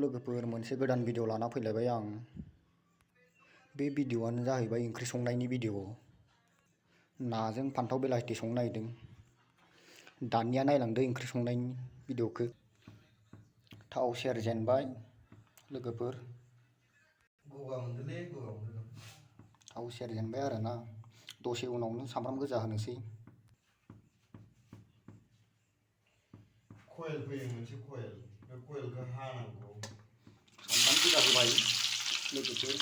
लोगोफोर मोनसे गोदान भिडिअ लाना फैलायबाय आं। बे भिडिअआनो जाहैबाय ओंख्रि संनायनि भिडिअ। नाजों फान्थाव बिलाथि संनो नागिरदों। दानिया नायलांदो ओंख्रि संनायनि भिडिअखौ। थाव सेरजेनबाय लोगोफोर। थाव सेरजेनबाय आरोना। दसे उनावनो सामब्राम गोजा होनोसै। कयल फैयो मोनसे कयल, बे कयलखौ हानांगौ। सामब्राम गोजा होबाय लोगोफोर।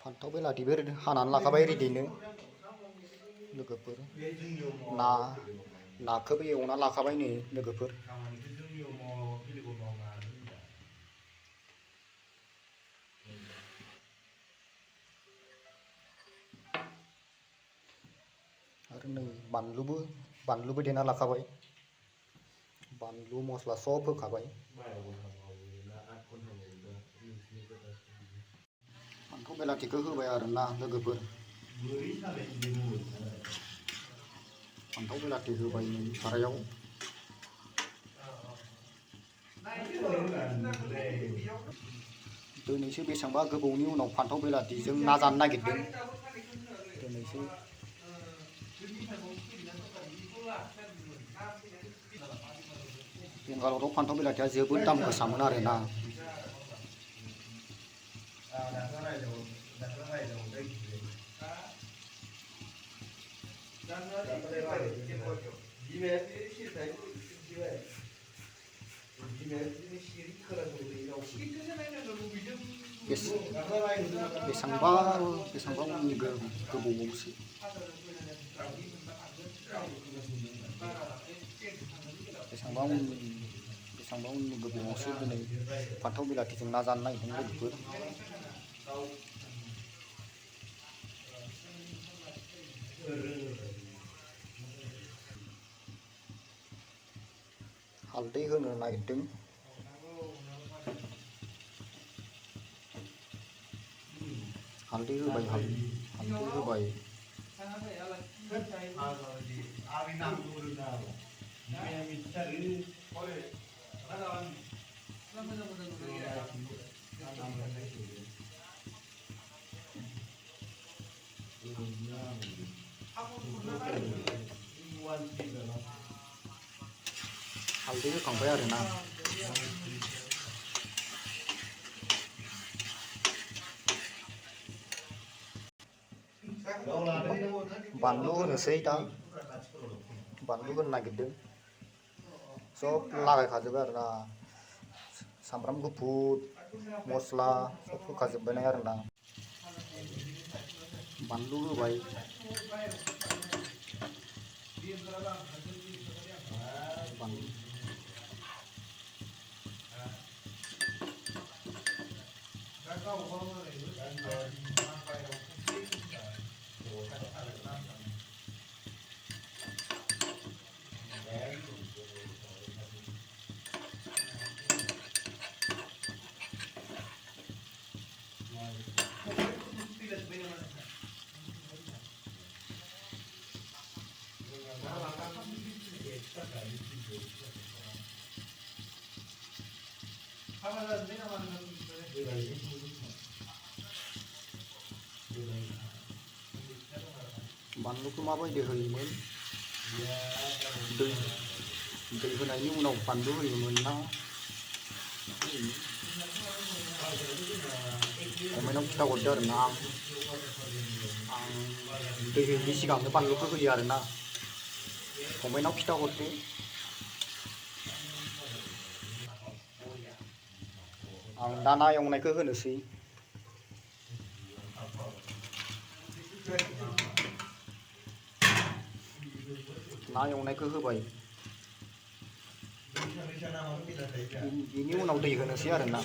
फान्थाव बिलाथिबो हानानै लाखाबाय रेडिनो लोगोफोर। नाखौबो एवना लाखाबाय नै लोगोफोर। आरो नै बानलुबो देना लाखाबाय। बानलु मस्ला सब होखाबाय। फान्थाव बिलाथिखौ होबाय आरोना लोगोफोर। फान्थाव बिलाथि होबाय नै सारायाव। दिनैसो बेसेबांबा गोबावनि उनाव फान्थाव बिलाथिजों ना जानो नागिरदों। दिनैसो बेंगालराव फान्थाव बिलाथिया जोबोद दाम गोसामोन आरोना। बेसेबांबा उननि गोबावआवसो। बेसेबांबा उननि गोबावआवसो दिनै फान्थाव बिलाथिजों ना जानो नागिरदों लोगोफोर। हालदै होनो नागिरदों। हालदै होबाय। हालदै होखांबाय आरोना। बानलु होनोसै दा। बानलु होनो नागिरदों। सब लागायखाजोब्बाय आरोना। सामब्राम गुफुर मस्ला सब होखाजोब्बाय आरोना। बानलु होबाय। बानलुखौ माबायदि होयोमोन? दै होनायनि उनाव बानलु होयोमोन ना? कमेन्टआव खिन्थाहरदो आरोना। आं दै होयैनि सिगांनो बानलुखौ होयो आरोना। कमेन्टआव खिन्थाहरदो। आं दा ना एवनायखौ होनोसै। ना एवनायखौ होबाय। बेनि उनाव दै होनोसै आरोना।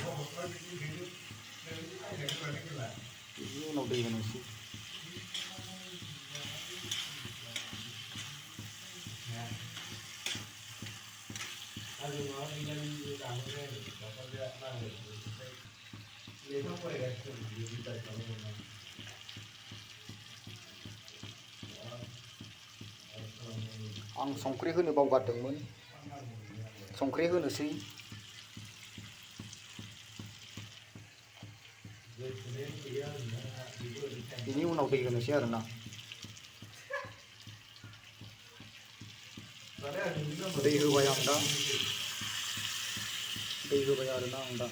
बेनि उनाव दै होनोसै। आं संख्रि होनो बावगारदोंमोन, संख्रि होनोसै। बिनि उनाव दै होनोसै आरोना। दै होबाय आं दा, दै होबाय आरोना आं दा।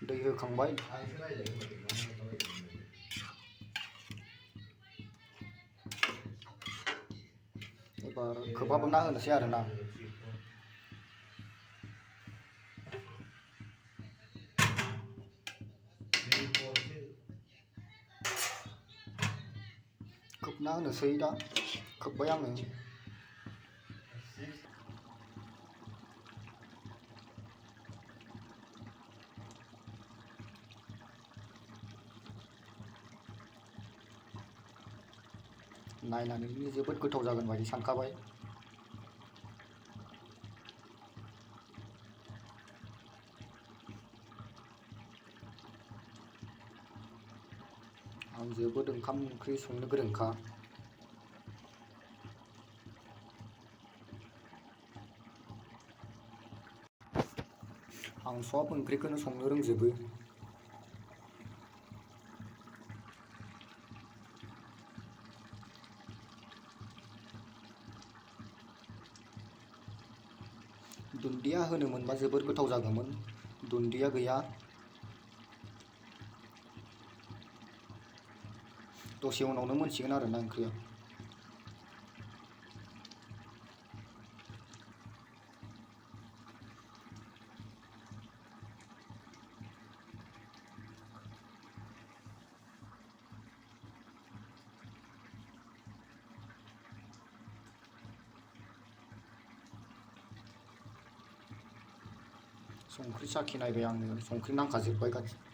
दै होखांबाय। एबार खोबहाबना होनोसै आरोना। खोबना होनोसै दा, खोब्बाय आङो। नायनानैनो जोबोद गोथाव जागोन बायदि सानखाबाय। आं जोबोद ओंखाम ओंख्रि संनो गोरोंखा। आं सब ओंख्रिखौनो संनो रोंजोबो। दुन्दिया होनो मोनबा जोबोर गोथाव जागौमोन, दुन्दिया गैया। दसे उनावनो मोनसिगोन आरोना ओंख्रिया। संख्रि साखिनायबाय आङो, संख्रि नांखाजोब्बाय गासिबो।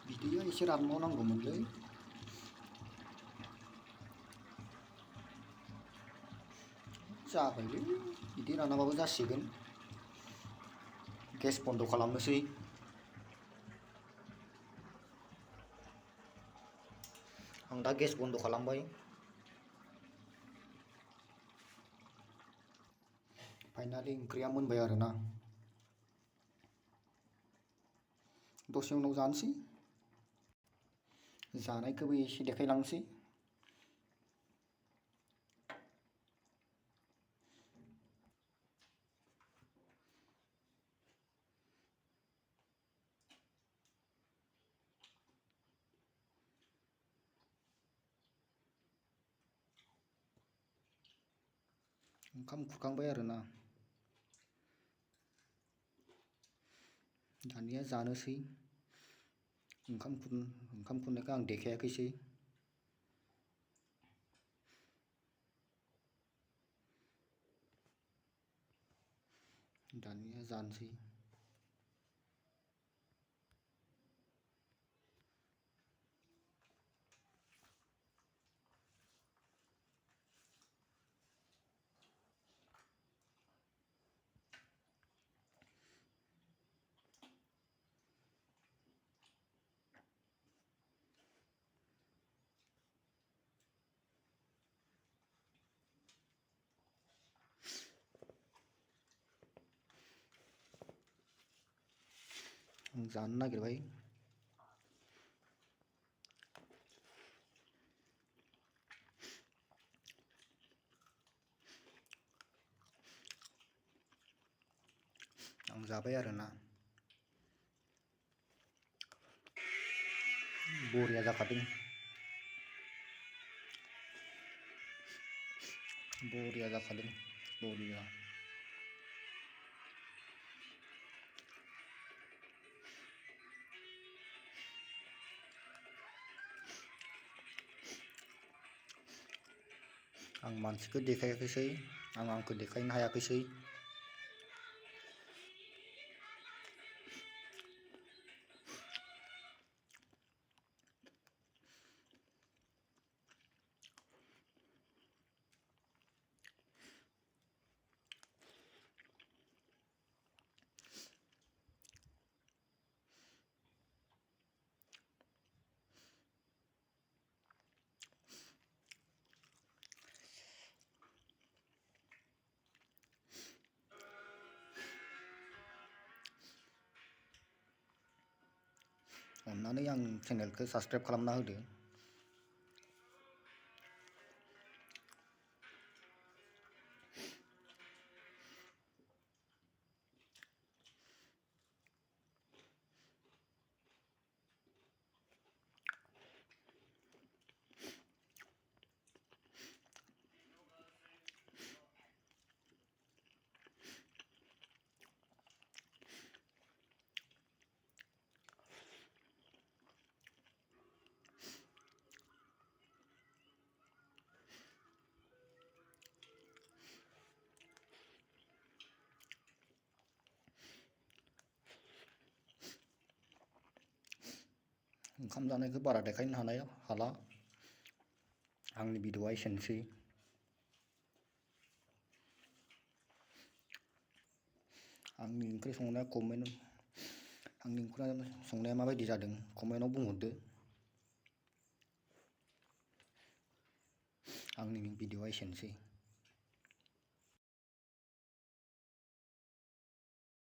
बिदैया एसे रानबावनांगौमोनलै। जाबायलै, बिदै रानाबाबो जासिगोन। गेस बन्द' खालामनोसै। आं दा गेस बन्द' खालामबाय। फाइनालि ओंख्रिया मोनबाय आरोना। दसे उनाव जानोसै। जानायखौबो एसे देखायलांसै। ओंखाम खुरखांबाय आरोना। दानिया जानोसै। ओंखाम खुरनायखौ आं देखायाखैसै। दानिया जानोसै। आं जानो नागिरबाय। आं जाबाय आरोना। बरिया जाखादों बरिया जाखादों बरिया आं मानसिखौ देखायाखैसै आं आंखौ देखायनो हायाखैसै अन्नानै आं चेनेलखौ साबस्क्राइब खालामना होदो ओंखाम जानायखौ बारा देखायनो हाला आंनि भिडिअ'आ एसेनोसै आंनि ओंख्रि संनाया आंनि ओंख्रि संनाया माबायदि जादों कमेन्टआव बुंहरदो आंनि भिडिअ'आ एसेनोसै